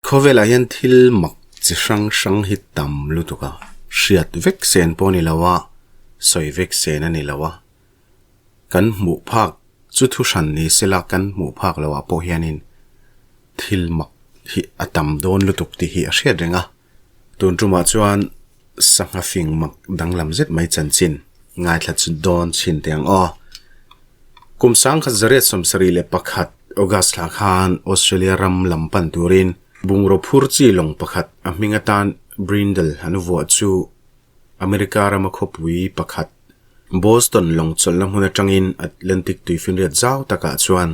Khawvelah hian thil mak chi hrang hrang hi tam lutuk a, hriat vek sen pawh a ni lo a, sawi vek sen a ni lo a. Kan hmuh phak chu thu hran ni sela kan hmuh phak loh ah pawh hianin thil mak hi a tam dawn lutuk tih hi a hriat reng a. Tun tumah chuan sangha fing mak danglam zet mai chanchin ngaithla chu dawn chhin teh ang aw. Kum 1971 August thla khan Australia ram lam pan turin bungraw phur chi lawng pakhat a hming atan Brindle an vuah chu America rama khawpui pakhat Boston lawng chawlhna hmun atangin Atlantic tuifinriat zau takah chuan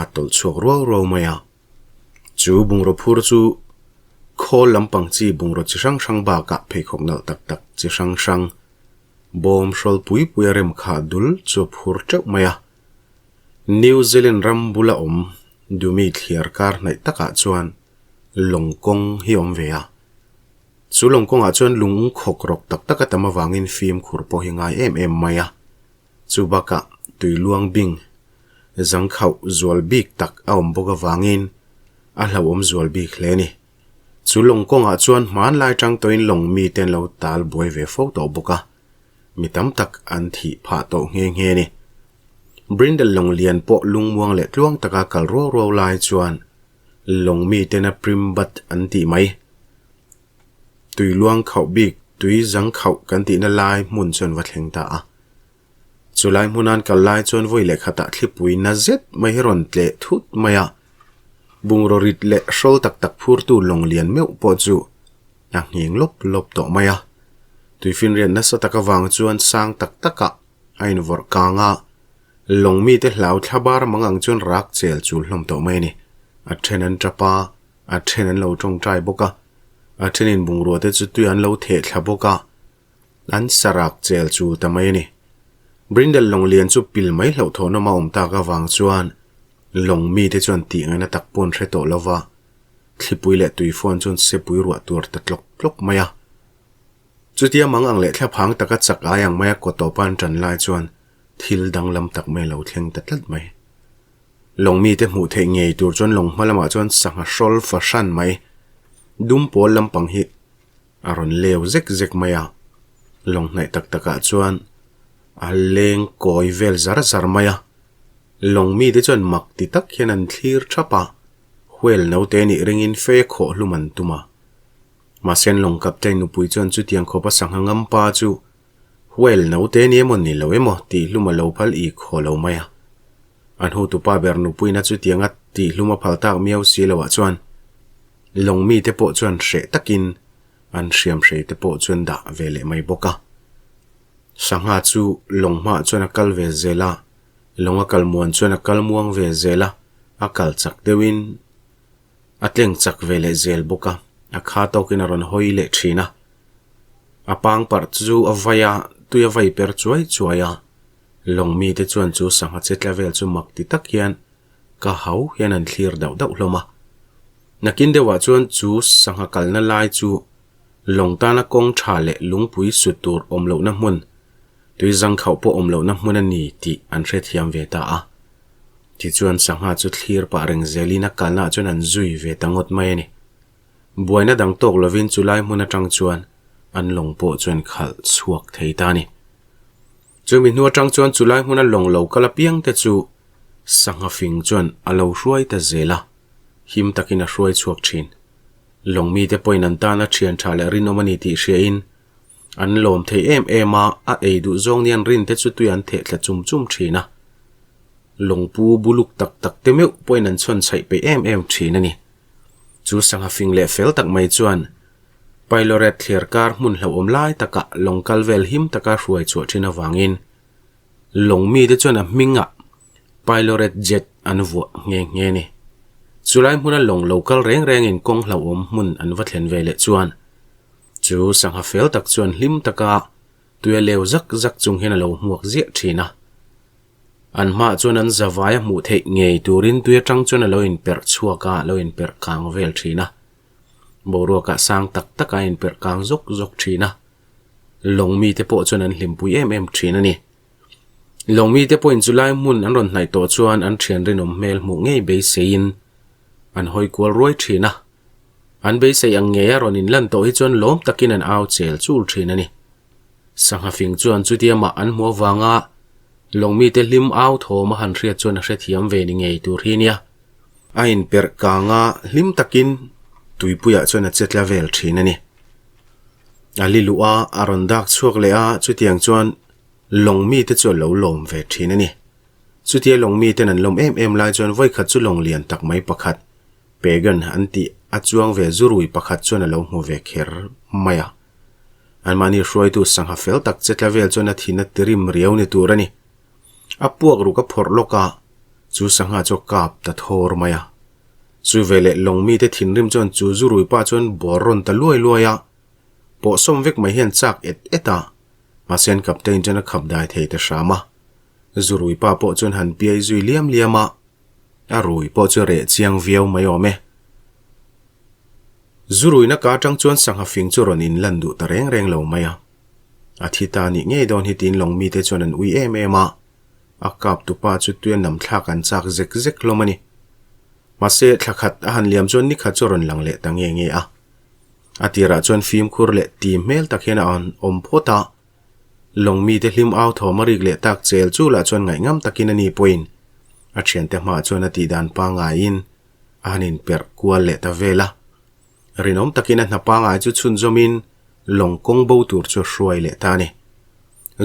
a tawlh chhuak ruau ruau mai a. Chu bungraw phur chu khawl lampang chi bungraw chi hrang hrang bakah pheikhawk nalh tak tak chi hrang hrang bawm hrawl pui pui a rem khah dul chu a phur teuh mai a. New Zealand ram bula awm Dumi thliar kar hnaih takah chuan lawng kawng hi a awm ve a. Chu lawng kawngah chuan lung khawk rawk tak tak a tam avangin fimkhur pawh hi ngai em em mai a. Chu bakah tui luang bing zangkhauh zual bik tak a awm bawk avangin a hlauhawm zual bik hle a ni. Chu lawng kawngah chuan hmanlai tang tawhin lawng mite an lo tal buai ve fo tawh bawk a, mi tam tak an thih phah tawh nghe nghe a ni. Brindle lawng lian pawh lungmuang leh tluang taka kal ruau ruau lai chuan lawng mitena Primbat an tih mai. Tui luang khauh bik, tui zang khauh kan tihna lai hmun chuan va thleng ta a. Chu lai hmunan kal lai chuan vawi leh khatah thlipui na zet mai hi rawn tleh thut mai a. Bungraw rit leh hrawl tak tak phurtu lawng lian meuh pawh chu a ngheng lawp lawp tawh mai a. Tuifinriat nasa tak avang chuan sang tak takah a invawrh kang a, lawng mite hlau thla bar mang ang chuan rak chel chul hlawm tawh mai a ni. A then an tap a, a then an lo tawngtai bawk a, a thenin bungrua te chu tui an lo theh thla bawk a, an sarak chel chul ta mai a ni. Brindle lawng lian chu pil mai hlauhthawhna awm a awm tak avang chuan lawng mite chuan tih ngaihna tak pawh an hre tawh lo va, thlipui leh tuifawn chuan sepui ruah tur ta tlawk tlawk mai a. Chutia mang ang leh thlaphang taka chak ai ang maia kaw tawpa an tan lai chuan thil danglam tak mai a lo thleng ta tlat mai. Lawng mite hmuh theih ngei tur chuan lawng hma lamah chuan sangha hrawl fahran mai dum pawl lampang hi a rawn leu zek zek mai a, lawng hnaih tak takah chuan a leng kawi vel zar zar mai a, lawng mite chuan mak ti tak hian an thlir thap a, whale naute nih ringin fe khawh hlum an tum a. Mahse an lawng captain nupui chuan chutiang khawpa sangha ngam pa chu Whale naute ni emaw ni lo emaw tih hlum a lo phal i khaw lo mai a. An hotupa ber nupuina chutianga tih hlum a phal tak miau si loah chuan lawng mite pawh chuan hreh takin an hriam hrei te pawh chuan dah ve leh mai bawk a. Sangha chu lawng hmaah chuan a kal ve zel a, lawng a kal muan chuan a kal muang ve zel a, a kal chak deuhin a tleng chak ve leh zel bawk a, a kha tawkin a rawn hawi leh thin a. A pangparh chu a vai a, tui a vai per chuai chuai a. Lawng mite chuan chu sangha che tla vel chu mak ti tak hian ka hau hian an thlir dauh dauh hlawm a. Nakin deuhah chuan chu sangha kalna lai chu lawng tana kawng tha leh lungpui sut tur awm lohna hmun, tui zangkhauh pawh awm lohna hmun a ni tih an hrethiam ve ta a. Tichuan sangha chu thlir pah reng zelin a kalnaah chuan an zui ve ta ngawt mai a ni. Buaina dang tawk lovin chu lai hmun atang chuan an lawng pawh chuan khalh chhuak thei ta a ni. Chumi hnu atang chuan chu lai hmuna lawng lo kal apiang te chu sangha fing chuan a lo hruai ta zel a, him takin a hruai chhuak thin. Lawng mite pawhin an tana thian tha leh rinawm a ni tih hriain an lawm thei em em a, a ei duh zawng ni an rin te chu tui an theh thla chum chum thin a. Lawngpu buluk tak tak te meuh pawhin an chhawn chhaih peih em em thin a ni. Chu sangha fing leh fel tak mai chuan Piloret thliar kar hmun hlauhawm lai takah lawng kal vel him taka hruai chhuah thin avangin lawng mite chuan a hmingah Piloret Jet an vuah nghe nghe a ni. Chulai hmuna lawng lo kal reng rengin kawng hlauhawm hmun an va thlen ve leh chuan chu sangha fel tak chuan hlim taka tuia leu zak zak chung hian a lo hmuak ziah thin a. An hmaah chuan an zavai a hmuh theih ngei turin tui atang chuan a lo inperh chhuak a, a lo inperh kang vel thin a. Boruakah sang tak tak a inperh kang zawk zawk thin a. Lawng mite pawh chuan an hlimpui em em thin a ni. Lawng mite pawhin chulai hmun an rawn hnaih tawh chuan an thian rinawm hmel hmuh ngei beiseiin an hawi kual ruai thin a. An beisei ang ngei a rawn inlan tawh hi chuan lawm takin an au chel chul thin a ni. Sangha fing chuan chutia mah an hmuh avanga lawng mite hlim au thawm a han hriat chuan a hrethiam ve ni ngei tur hi nia. A inperh kang a, hlim takin tuipuiah chuan a che tla vel thin a ni. A li luh a, a rawn dak chhuak leh a, chutiang chuan lawng mite chu a lo lawm ve thin a ni. Chutia lawng miten an lawm em em lai chuan vawikhat chu lawng lian tak mai pakhat Pagan an tih a chuang ve zurui pakhat chuan a lo hmu ve kher mai a. Anmahni hruaitu sangha fel tak che tla vel chuan a thin a tirim riau ni tur a ni. A puak ruk a phawrh lawk a, chu sangha chu a kap ta thawr mai a. Chu veleh lawng mite thinrim chuan chu zurui pa chuan bawr rawn ta luai luai a, pawhsawm vek mai hian chak et et a, mahse an captain chuan a khap dai thei ta hram a. Zurui pa pawh chuan han piai zui liam liam a, A rui pawh chu reh chiang viau mai awm e. Zu ruina ka atang chuan sangha fing chu rawn inlan duh ta reng reng lo mai a. A thi ta nih ngei dawn hi tiin lawng mite chuan an ui em em a. A kap tupa chu tuia nam thlak an chak zek zek hlawm a ni. Mahse, thla khat a han liam chuan nikhat chu rawn lang leh ta nge nge a. A tirah chuan fimkhur leh ti hmel tak hian a awm phawt a. Lawng mite hlim au thawm a rik leh tak chel chu lah chuan ngaihngam takin a ni pawhin a thiante hmaah chuan a tihdan pangaiin a han inperh kual leh ta vel a. Rinawm takin a hna pangai chu chhunzawmin lawng kawng bo tur chu a hruai leh ta a ni.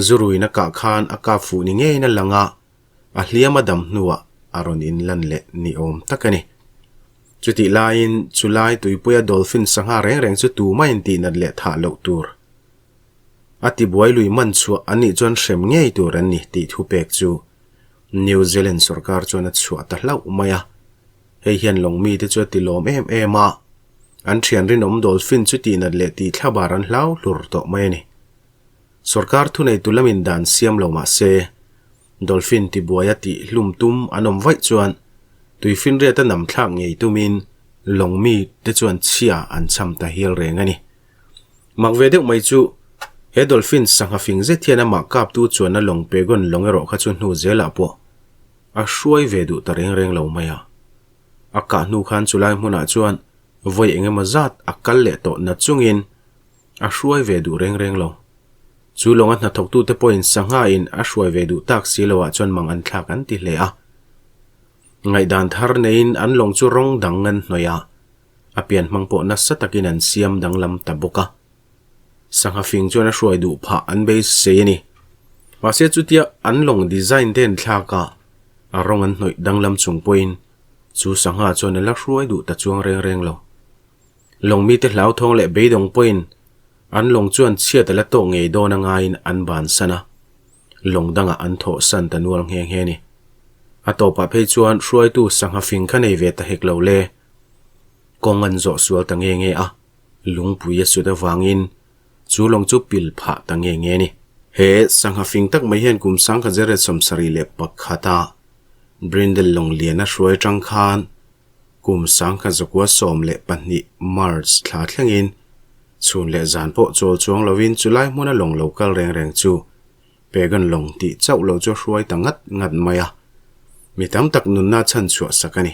Zuruin a kah khan a kap fuh ni ngeiin a lang a, a hliam a dam hnuah a rawn inlan leh ni awm tak a ni. Chutih laiin chulai tuipuia dolphin sangha reng reng chu tumah intihnat leh thah loh tur A tibuai lui man chhuah an nih chuan hrem ngei tur an ni tih thupek chu New Zealand sorkar chuan a chhuah ta hlauh mai a. Hei hian lawng mite chu a ti lawm em em a, an thian rinawm dolphin chu tihnat leh tih thlabar an hlau hlur tawh mai a ni. Sorkar thuneitu lamin dan siam lo mah se, dolphin tibuaia tih hlum tum an awm vaih chuan tuifinriata nam thlak ngei tumin lawng mite chuan chhia an cham ta hial reng a ni. Mak ve deuh mai chu, he dolphin sangha fing zet hian amah kaptu chuan a lawng pegon lawng erawh kha chu hnu zelah pawh a hruai ve duh ta reng reng lo mai a. A kah hnu khan chulai hmunah chuan vawi eng emaw zat a kal leh tawh na chungin a hruai ve duh reng reng lo. Chu lawnga hnathawktute pawhin sangha in a hruai ve duh tak si loah chuan mang an thlak an ti hle a. Ngaihdan thar neiin an lawng chu rawng dang an hnawih a. A pian hmang pawh nasa takin an siam danglam ta bawk a. Sangha fing chuan a hruai duh phah an beisei a ni. Mahse chutia an lawng design te an thlak a, a rawng an hnawih danglam chung pawhin chu sangha chuan a la hruai duh ta chuang reng reng lo. Lawng mite hlauthawng leh beidawng pawhin an lawng chuan chhiat a la tawk ngei dawn a ngaiin an bansan a. Lawng dangah an thawhsan ta nual nghe nghe a ni. A tawpah phei chuan hruaitu sangha fing kha nei ve ta hek lo le. Kawng an zawh sual ta nge nge a, lungpui a sut avangin chu lawng chu pil phah ta nge nge a ni. He sangha fing tak mai hian kum sangkhat zeret 71 a Brindle lawng lian a hruai atang khan kum sangkhat zakua 12 March thla thlengin chhun leh zan pawh chawl chuang lovin chulai hmuna lawng lo kal reng reng chu Pagan lawng tih chauh lo chu a hruai ta ngat ngat mai a, mi tam tak nunna chhan chhuah sak a ni.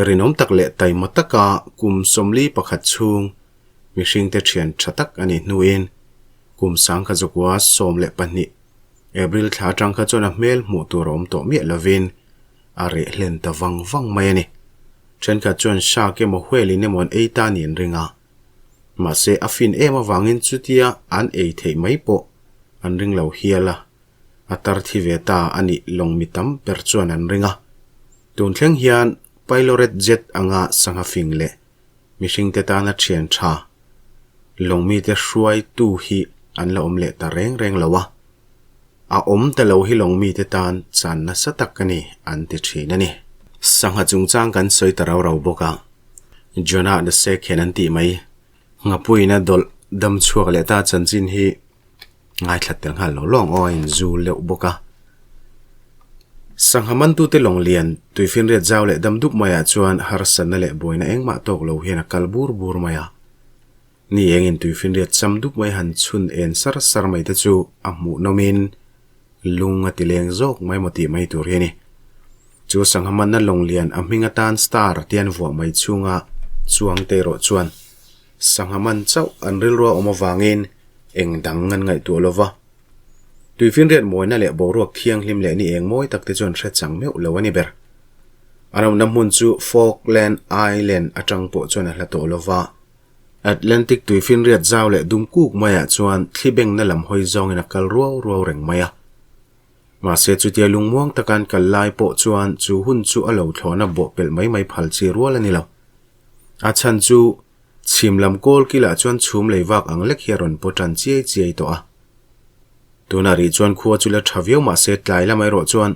Rinawm tak leh taima taka kum 41 chhung mihringte thian tha tak a nih hnuin kum 1912 April thla atang kha chuan a hmel hmuh tur a awm tawh miah lovin a reh hlen ta vang vang mai a ni. Thenkhat chuan shark emaw whale in emaw an ei ta niin ring a, mahse a fin em avangin chutia an ei theih mai pawh an ring lo hial a. A tar thi ve ta a nih lawng mi tam ber chuan an ring a. Tun thleng hian Piloret jet anga sangha fing leh mihringte tana thian tha lawng mite hruaitu hi an la awm leh ta reng reng lo a. A awm ta lo hi lawng mite tan chan nasa tak a ni an ti thin a ni. Sangha chungchang kan sawi ta rau rau bawk a, Jonah the Sek hian an tih mai. Nghapuiin a dawlh dam chhuak leh ta chanchin hi Ngaithla tel nghal lo lawng aw a inzu leuh bawk a. Sangha mantute lawng lian tuifinriat zau leh dam dup maiah chuan harsatna leh buaina engmah tawk lo hian a kal bur bur mai a. Ni engin tuifinriat cham dup mai han chhun en sar sar mai te chu a hmuhnawmin lung a ti leng zawk mai maw tih mai tur hi a ni. Chu sangha manna lawng lian a hming atan star te an vuah mai chhunga. Chuangte erawh chuan sangha man chauh an rilrua awm avangin eng dang an ngaihtuah lo va. Tuifinriat mawina leh boruak thianghlim leh ni eng mawi tak te chuan hre chang meuh lo a ni ber. An awmna hmun chu Falkland Island atang pawh chuan a hla tawh lo va. Atlantic tuifinriat zau leh dum kuk maiah chuan thli bengna lam hawi zawngin a kal ruau ruau reng mai a. Mahse chutia lungmuang taka an kal lai pawh chuan chu hun chu a lo thlawhna bawh pelh mai mai phal chi rual a ni lo. A chhan chu chhim lam kawl kilah chuan chhum lei vak ang lek hi a rawn paw tan chiai chiai tawh a. Tunah rih chuan khua chu la tha viau mahse tlai lamah erawh chuan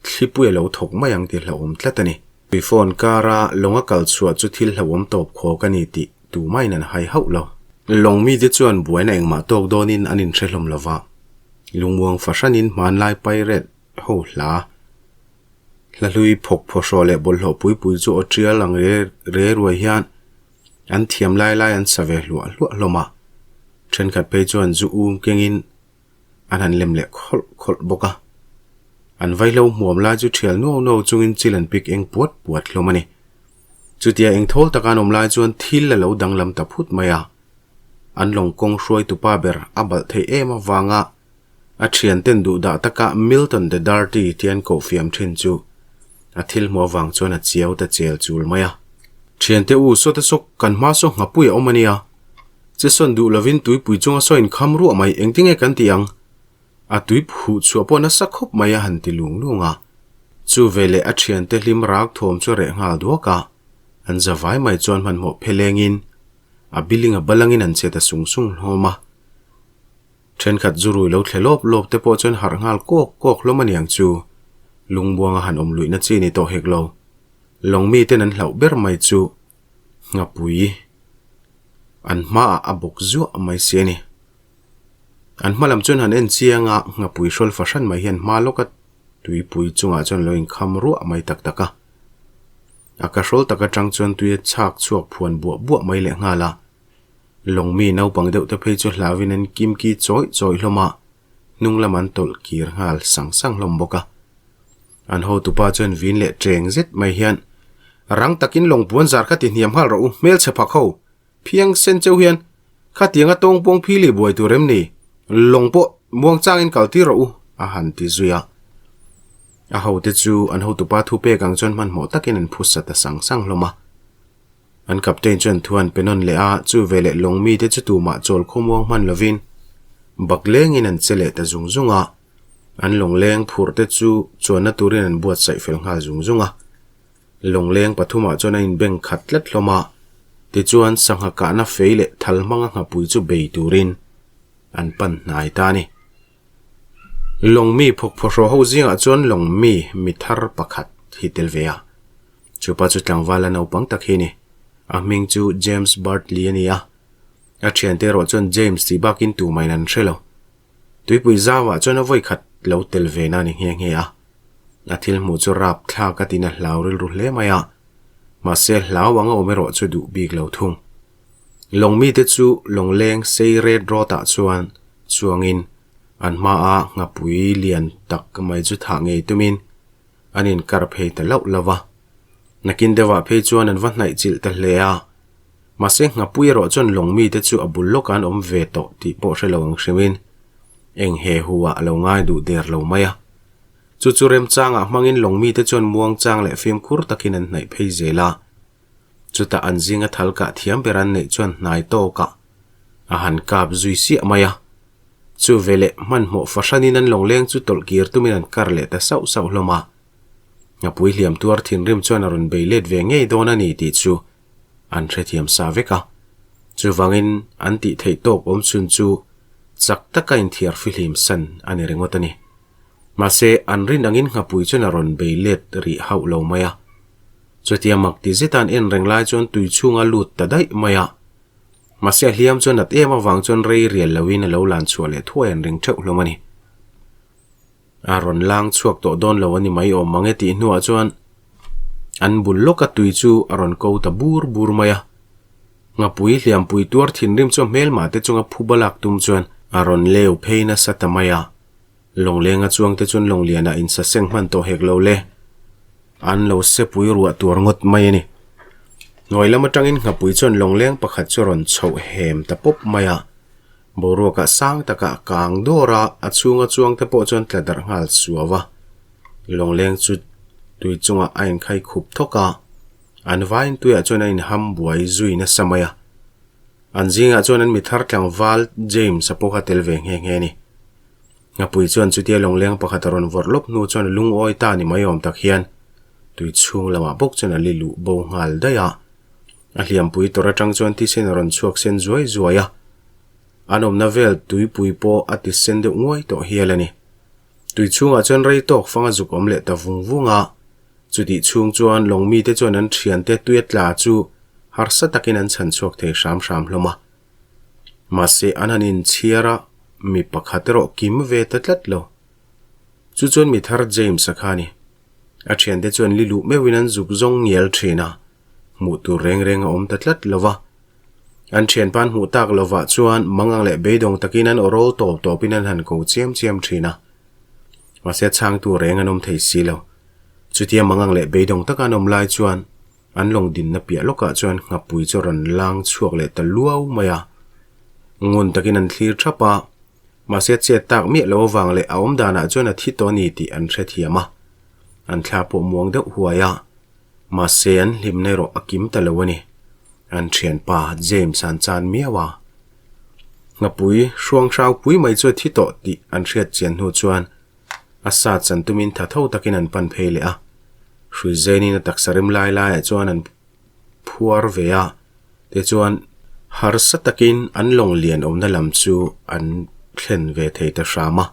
thlipui a lo thawk mai ang tih hlauhawm tlat a ni. Tui phone kara lawng a kal chhuah chu thil hlauhawm tawp khawk a ni tih tumahin an hai hauh lo. Lawng mite chuan buaina engmah tawk dawnin an inhre hlawm lo va, lungmuang fahranin hmanlai pirate ho hla hla hlui phawk phawhrawh leh bawlhhlawh pui pui chu aw tial ang re re ruai hian an thiam lai lai an sa ve hluah hluah hlawm a, thenkhat phei chuan zu um kengin an han lem leh khawlh khawlh bawk a. An vaihlo hmuam lai chu thial nuau nuau chungin chil an pik eng puat puat hlawm a ni. Chutia eng thawl taka an awm lai chuan thil a lo danglam ta phut mai a. An lawng kawng hruaitu pa ber a balh theih em avanga a thianten duhdah taka Milton the Dirty tih an koh fiam thin chu a thil hmuh avang chuan a chiau ta chel chul mai a. Thiante u, sawte saw kan hma saw nghapui a awm a nia. Che sawn duh lovin tuipui chunga saw inkham ruah mai engtinge kan ti ang? A tui phuh chhuah pawh nasa khawp mai a han ti lung lung a. Chu veleh a thiante hlim rak thawm chu reh nghal duak a, an za vai mai chuan hmanhmawh phelengin a biling a balangin an che ta sung sung hlawm a. Thenkhat zu rui lo thle lawp lawp te pawh chuan harh nghal kawk kawk hlawm a niang chu lungbuanga han awm luihna chi ni tawh hek lo. Lawng miten an hlauh ber mai chu Nghapui an hmaah a bawk zuah mai si a ni. An hma lam chuan han en chiang a, nghapui hrawl fahran mai hian hma lawka tuipui chungah chuan lo inkham ruah mai tak tak a. A ka hrawl tak atang chuan tui a chhak chhuak phuan buah buah mai leh nghal a. Lawng mi naupang deuh te phei chu hlauin an kimki chawih chawih hlawm a, hnung lam an tawlh kir nghal sang sang hlawm bawk a. An hotupa chuan vin leh cheng zet mai hian, Rang takin lawng puan zar kha ti hniam nghal rawh u, hmelchhe phak ho! Phiang sen cheu hian, Khatianga tawng pawng phili buai tur em ni? Lawng pawh muang changin kal tir rawh u, a han ti zui a. A hote chu an hotupa thu pek ang chuan hmanhmawh takin an phusa ta sang sang hlawm a. An captain chuan thu an pe nawn leh a, chu veleh lawng mite chu tumah chawl khawmuang hman lovin bak lengin an che leh ta zung zung a. An lawngleng phurh te chu chuanna turin an buatsaih fel nghal zung zung a. Lawngleng pathumah chuan an inbeng khat tlat hlawm a, tichuan sangha kahna fei leh thal hmanga nghapui chu bei turin an pan hnai ta a ni. Lawng mi phawk phawhraw ho zingah chuan lawng mi mi thar pakhat hi tel ve a. Chupa chu tlangval a naupang tak hi a ni. A hming chu James Bartley a ni a. A thiante erawh chuan James tih bakin tumahin an hre lo. Tuipui zauah chuan a vawi khat lo tel ve na ni nghe nghe a. A thil hmuh chu rap thlak a tin a hlau rilru hle mai a. Mahse hlau anga awm erawh chu duh bik lo thung. Lawng mite chu lawngleng sei ret rawtah chuan chuangin an hmaa nghapui lian tak mai chu thah ngei tumin an inkar phei ta lauh lauh a. Nakin deuhah phei chuan an va hnaih chilh ta hle a. Mahse nghapui erawh chuan lawng mite chu a bul lawkah an awm ve tawh tih pawh hre lo ang hrimin eng he hu ah a lo ngai duh der lo mai a. Chu chu remchangah hmangin lawng mite chuan muangchang leh fimkhur takin an hnaih phei zel a. Chutah an zinga thal kah thiam ber an neih chuan hnai tawkah a han kap zui siah mai a. Chu veleh hmanhmawh fahranin an lawngleng chu tawlh kir tumin an kar leh ta sauh sauh hlawm a. Nghapui hliam tuar thinrim chuan a rawn bei let ve ngei dawn a ni tih chu an hrethiam sa vek a. Chuvangin an tih theih tawk awm chhun chu chak taka inthiar fihlim san a ni ringawt a ni. Mahse, an rin angin nghapui chuan a rawn bei let rih hauh lo mai a. Chutia mak ti zeta an en reng lai chuan tui chhunga lut ta daih mai a. Mahse, a hliam chuan nat em avang chuan rei rial loin a lo lan chhuah leh thuai an ring theuh hlawm a ni. A rawn lang chhuak tawh dawn lo a ni mai awm mang e tih hnuah chuan an bul lawka tui chu a rawn ko ta bur bur mai a. Nghapui hliampui tuar thinrim chu a hmelmah te chunga phuba lak tum chuan a rawn leu phei nasa ta mai a. Lawnglenga chuangte chuan Lawnglianah insaseng hman tawh hek lo le. An lo sepui ruah tuar ngawt mai a ni. Hnuai lam atangin nghapui chuan lawngleng pakhat chu a rawn chhoh hem ta pawp mai a. Boruakah sang takah a kang dawr a, a chhunga chuang te pawh chuan tla darh nghal suau a. Lawngleng chu tui chungah a inkhai khup thawk a, an vaiin tuiah chuan a inham buai zui nasa mai a. An zingah chuan an mi thar tlangval James a pawh kha tel ve nghe nghe a ni. Nghapui chuan chutia lawngleng pakhat a rawn vawrh lawp hnu chuan a lungawi ta ni mai awm tak hian tui chhung lamah bawk chuan a li luh bo nghal daih a. A hliampui tawrh atang chuan thisen a rawn chhuak sen zuai zuai a, an awmna vel tuipui pawh a ti sen deuh nguai tawh hial a ni. Tui chhungah chuan rei tawk fang a zuk awm leh ta vung vung a, chutih chhung chuan lawng mite chuan an thiante tuia tla chu harsa takin an chhan chhuak thei hram hram hlawm a. Mahse an han inchhiar a, mi pakhat erawh kim ve ta tlat lo. Chu chuan mi thar James-a kha a ni. A thiante chuan li luh meuhin an zuk zawng ngial thin a, hmuh tur reng reng a awm ta tlat lo va. An thianpa an hmuh tak lovah chuan mangang leh beidawng takin an awrawl tawp tawpin an han ko chiam chiam thin a. Mahse chhangtu reng an awm thei si lo. Chutia mangang leh beidawng taka an awm lai chuan an lawng dinna piah lawkah chuan nghapui chu a rawn lang chhuak leh ta luau mai a. Ngun takin an thlir thap a, mahse chet tak miah lo avang leh a awm danah chuan a thi tawh a ni tih an hrethiam a. An thla pawh muang deuh huai a. Mahse an hlimna erawh a kim ta lo a ni. An thianpa James an chan miau a. Nghapui hruang hrau pui mai chu a thi tawh tih an hriat chian hnu chuan a sa chan tumin tha tho takin an pan phei leh a. Hrui zenin a taksa rem lai laiah chuan an phuar ve a, tichuan harsa takin an lawng lian awmna lam chu an thlen ve thei ta hram a.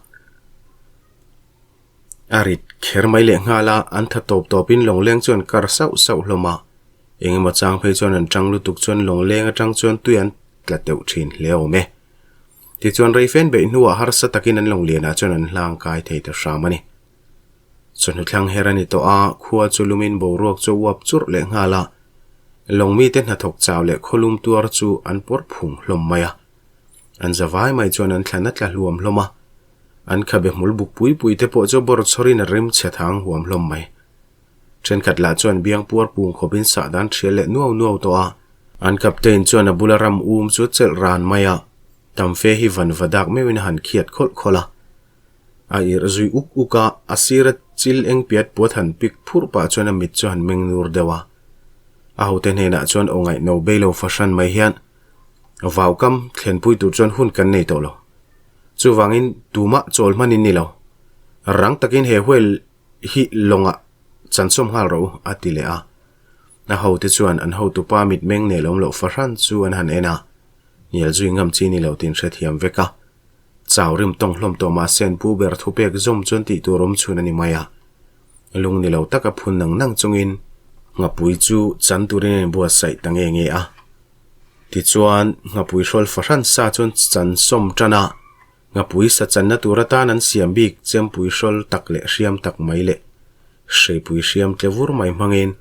A rit kher mai leh nghal a, an tha tawp tawpin lawngleng chu an kar sauh sauh hlawm a. Eng emaw chang phei chuan an tang lutuk chuan lawngleng atang chuan tui an tla teuh thin hle awm e. Tichuan reifen beih hnuah harsa takin an lawnglianah chuan an hlang kai thei ta hram a ni. Chawhnu thlang her a ni tawh a, khua chu lumin boruak chu a uap churh leh nghal a. Lawng mite hnathawk chau leh khawlum tuar chu an pawr phung hlawm mai a. An zavai mai chuan an thlan a tla hluam hlawm a. An khabe hmul buk pui pui te pawh chu bawr chhawrin a rim chhe thang huam hlawm mai. Thenkhat lah chuan biang puar pung khawpin sah dan thial leh nuau nuau tawh a. An captain chuan a bula ram um chu chelh ran mai a, tam fe hi van va dak meuhin a han khiat khawlh khawlh a. A irh zui uk uk a, a sira chil eng piat puat han pik phurh pah chuan a mit chu han meng nur deuh a. A hote hnenah chuan aw ngaihno beilo fahran mai hian vaukam thlenpui tur chuan hun kan nei tawh lo. Chuvangin tumah chawl hman in ni lo. Rang takin he whale hi lawngah chansawm nghal rawh u, a ti leh a. A hote chuan an hotupa mitmeng nelawm loh fahran chu an han en a, hnial zui ngam chi ni lo tin hrethiam vek a. Chau rim tawng hlawm tawh mahse an pu ber thupek zawm chuan tih tur awm chhun a ni mai a. Lung ni lo taka phun nang nang chungin nghapui chu chan turin a inbuatsaih ta nge nge a. Tichuan, nghapui hrawl fahran sa chuan chan sawm tan a, nghapui sa channa tur atan an siam bik chempui hrawl tak leh hriam tak mai leh hreipui hriam tle vur mai hmangin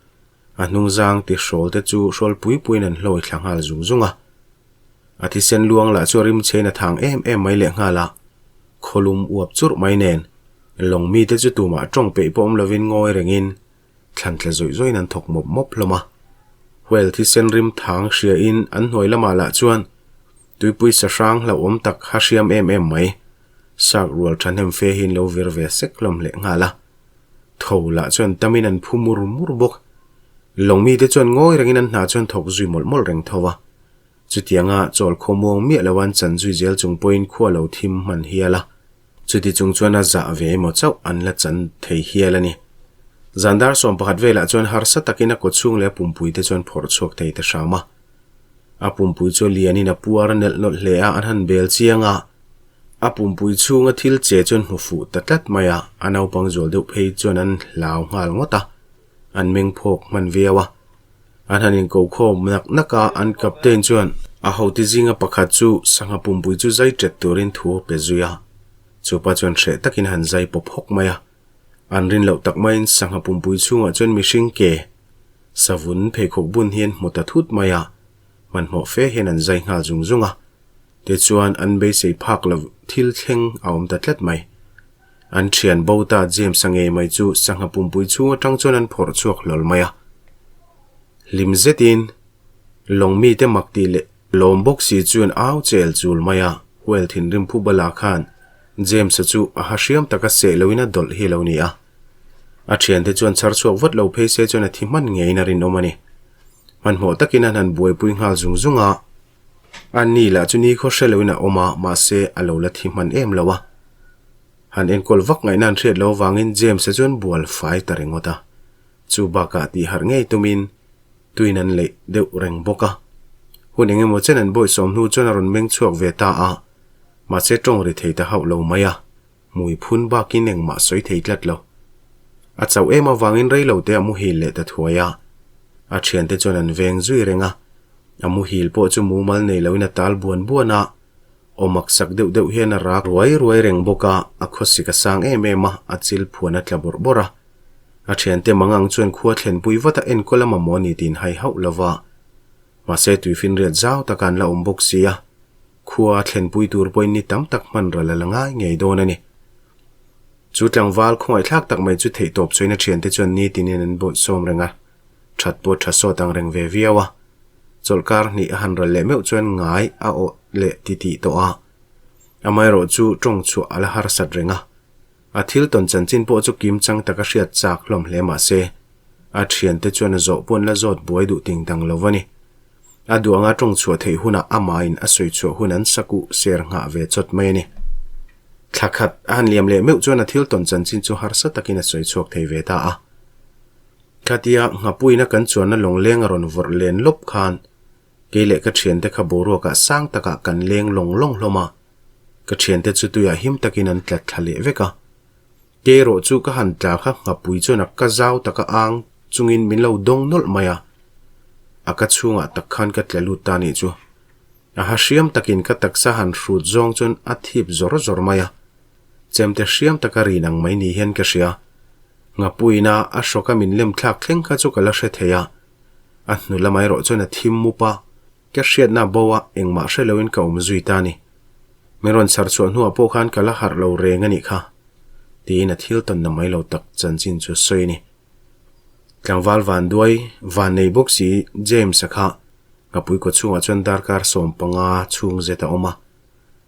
a hnungzang ti hrawl te chu hrawl pui puiin an hlawi thla nghal zung zung a. A thisen luang lah chu a rimchhein a thang em em mai leh nghal a, khawlum uap churh mai nen lawng mite chu tumah tawng peih pawh awm lovin ngawi rengin Thlan tla zawih zawihin an thawk mawp mawp hlawm a. Whale thisen rim thang hriain an hnuai lamah lah chuan tuipui sahrang hlauhawm tak ha hriam em em mai. Shark rual thahnem fe hi an lo vir ve sek hlawm leh nghal a. Tho lah chuan tamin an phu mur mur bawk. Lawng mite chuan ngawi rengin an hna chuan thawk zui mawlh mawlh reng tho a. Chutianga chawl khawmuang miah lo an chan zui zel chung pawhin khua lo thim hman hial a. Chuti chung chuan a zah ve emaw chauh an la chan thei hial a ni. Zan dar 11 velah chuan harsa takin a kawchhung leh a pumpui te chuan phawrh chhuak thei ta hram a. A pumpui chu lianin a puar a nelh nawlh hle a, an han bel chiang a. A pumpui chhunga thil che chuan hmu fuh ta tlat mai a, a naupang zual deuh phei chuan an hlau nghal ngawt a, an meng phawk hman viau a. An han inkokhawm nak nak a, an captain chuan a hote zinga pakhat chu sangha pumpui chu zai ṭet turin thu a pe zui a. Chupa chuan hreh takin a han zai pawp hawk mai a. An rin loh tak maiin sangha pumpui chhungah chuan mihring ke savun pheikhawk bun hi an hmu ta thut mai a, hmanhmawh fe hian an zai nghal zung zung a. Tichuan an beisei phak lo thil thleng a awm ta tlat mai. An thian bo ta James-a ngei mai chu sangha pumpui chhung atang chuan an phawrh chhuak hlawl mai a. Hlim zetin. Lawng mite mak tih leh lawm bawk si chuan au chel chul mai a, Whale thinrim phu bala khan James-a chu a ha hriam taka seh loin a dawlh hi a lo ni a. A thiante chuan chhar chhuak vat lo phei se chuan a thi hman ngeiin a rinawm a ni. Hmanhmawh takin an han buaipui nghal zung zung a, a ni lah chu nikhaw hre loin a awm a, mahse a lo la thi hman em lo a. Han enkawl vak ngaihna an hriat lo avangin James-a chuan bual fai ta ringawt a. Chu bakah tih harh ngei tumin tuin an leih deuh reng bawk a. Hun eng emaw chen an bawihsawm hnu chuan a rawn meng chhuak ve ta a, mahse tawng ri thei ta hauh lo mai a, hmui phun bakin engmah sawi thei tlat lo. A chauh em avangin rei lo te a muhil leh ta thuai a, a thiante chuan an veng zui reng a, a muhil pawh chu mumal nei loin a tal buan buan a, Aw maksak deuh deuh hian a rak ruai ruai reng bawk a, a khawsik a sang em em a, a chil phuan a tla bawrh bawrh a. A thiante mangang chuan khua thlenpui vat a enkawl a mamawh a ni tiin hai hauh lo va. Mahse tuifinriat zau taka an la awm bawk si a, khua thlenpui tur pawhin ni tam tak hman ral a la ngai ngei dawn a ni. Chu tlangval khawngaihthlak tak mai chu theihtawp chuain a thiante chuan nitinin an bawihsawm reng a, that pawh tha sawt ang reng ve viau a. Chawlhkar hnih a han ral leh meuh chuan ngai a awh leh titih tawh a. Amaherawh chu tawng chhuah a la harsat reng a. A thil tawn chanchin pawh chu kim chang taka hriat chak hlawm hle mah se, a thiante chuan a zawh pawh an la zawt buai duh ting dang lo a ni. A duh anga tawng chhuah theih hunah amahin a sawi chhuah hun an sakuh ser nghah ve chawt mai a ni. Thla khat a han liam leh meuh chuan a thil tawn chanchin chu harsa takin a sawi chhuak thei ve ta a. Khatia nghapuina kan chuanna lawngleng a rawn vawrh len lawp khan kei leh ka thiante kha boruakah sang takah kan leng lawng lawng hlawm a, ka thiante chu tuiah him takin an tla thla leh vek a. Kei erawh chu ka han tla kha nghapui chuan a ka zau taka ang chungin min lo dawng nawlh mai a, a ka chhungah tak khan ka tla lut ta nih chu. A ha hriam takin ka taksa han hrut zawng chuan a thip zawr zawr mai a, chemte hriam taka rin ang mai ni hian ka hria. Ngapuina a hrawka min lem thlak thleng kha chu ka la hre thei a, a hnu lamah erawh chuan a thim mup a, ka hriatna bo a engmah hre loin ka awm zui ta a ni. Min rawn chhar chhuah hnuah pawh khan ka la harh lo reng a nih kha, tiin a thil tawnna mai lo tak chanchin chu a sawi a ni. Tlangval Vanduai, Vannei bawk si James-a kha Ngapui kaw chhungah chuan darkar 15 chhung zet a awm a,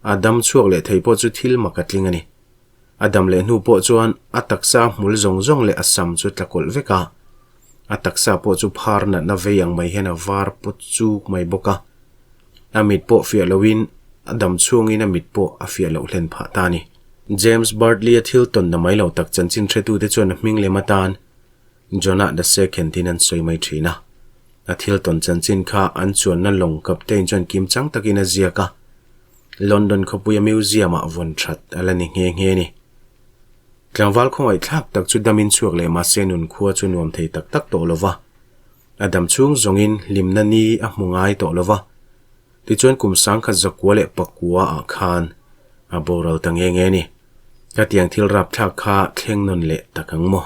a dam chhuak leh thei pawh chu thil mak a tling a ni. A dam leh hnu pawh chuan a taksa hmul zawng zawng leh a sam chu tla kawlh vek a. A taksa pawh chu phar natna vei ang mai hian a var pawt chuk mai bawk a. A mit pawh fiah loin a dam chhungin a mit pawh a fiah loh hlen phah ta a ni. James Bartley-a thil tawnna mai lo tak chanchin hretute chuan a hming lem atan Jonah the Second tiin an sawi mai thin a. A thil tawn chanchin kha an chuanna lawng captain chuan kim chang takin a ziak a. London khawpuia museum-ah vawn that a la ni nghe nghe a ni. Tlangval khawngaihthlak tak chu damin chhuak leh mahse nun khua chu nuam thei tak tak tawh lo va. A dam chhung zawngin hlimna ni a hmu ngai tawh lo va. Tichuan kum sangkhat zakua leh pakua ah khan a boral ta nghe nghe a ni. Khatiang thil rapthlak kha thleng nawn leh tak ang maw?